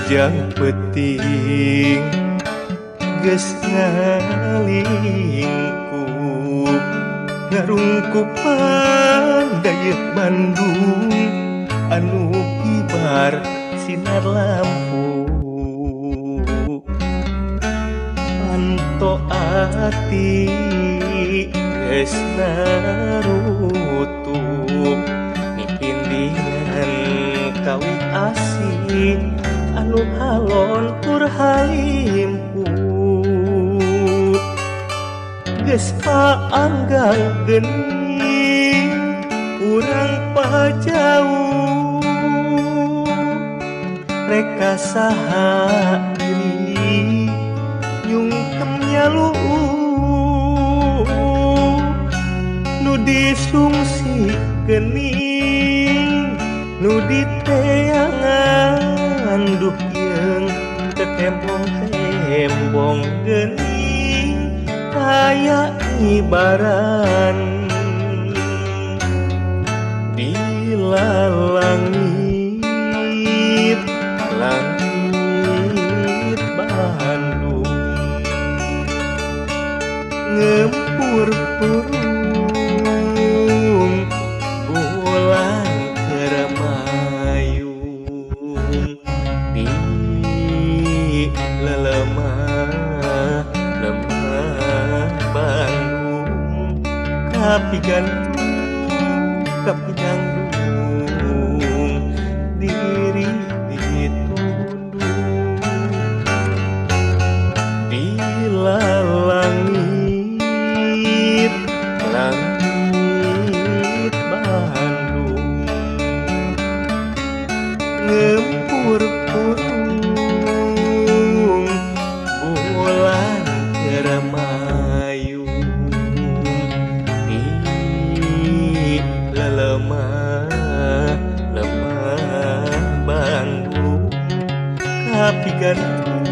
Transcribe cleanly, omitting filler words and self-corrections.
Ujang peuting geus ngalingkup ngarungkupan dayeuh Bandung anu kibar sinar lampu panto ati geus narutup mipindihan kawit asih anu halon tur halimput geus paanggang geuning urang pajauh reka saha diri nyungkem nyaluuh nu disungsi geuning nu diteangan duh yeung tetembong-tembong geuning kaya ngibaran di lalangit langit Bandung ngempur purung bulan keur mayung di lelemah lemah Bandung kapigandung diri ditunduk di lalangit langit Bandung ngempur purung bulan keur mayung di lelemah lemah Bandung kapigandung